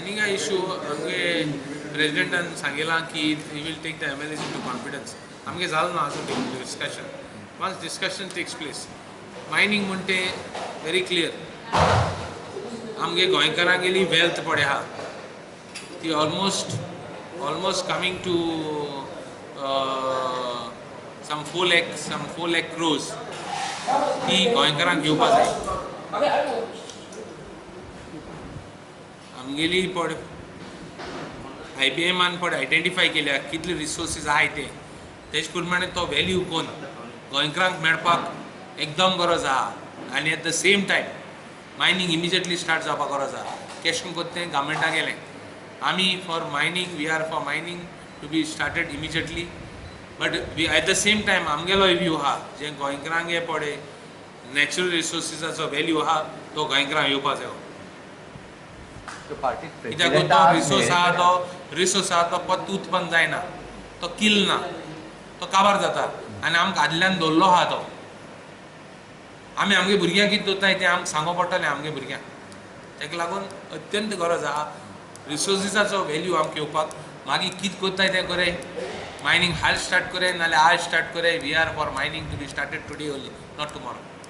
मायनिंगा issue आमगे प्रेजिडेंटान सांगिलां की he will take the MLAs into confidence. आमगे जालो ना आजून discussion. Once discussion takes place, mining म्हणटे व्हेरी क्लियर, आमगे गोंयकारांगेली वेल्थ पळय आहा ती almost coming to some 4 lakh crores ती गोंयकारांक घेवपा जाय. आमगेली पड IBM पड आयडेंटिफाय केल्या कितले रिसोर्सीस आहाय ते, तेज प्रमाणे तो व्हॅल्यू कोन गोंयकारांक मेळपाक एकदम गरज आहा. आनी at the same time mining immediately start जावपाक गरज आहा. केश कोत्ता तें गव्हर्मेंटा गेलें. आमी for mining, we are for mining to be started immediately, but we at the same time आमगेलो व्यू आहा जे गोंयकारांगे पडे नॅचरल रिसोर्सीसाचो व्हॅल्यू आहा तो गोंयकारांक येवपा जायो. कित्याक तो रिसोर्स आहा, तो रिसोर्स आहा तो पत्त उत्पन्न जायना, तो किल ना, तो काबार जाता आनी आमकां आदल्यान दवरलो आहा तो. आमी आमगे भुरग्यांक कितें दवरताय तें आमकां सांगो पडटलें आमगे भुरग्यांक. ताका लागून अत्यंत गरज आहा रिसोर्सीसाचो व्हॅल्यू आमकां येवपाक. मागीर कितें करताय तें करे, मायनींग हाल स्टार्ट करे नाल्यार आज स्टार्ट करे. We are for mining to be started today only, not tomorrow.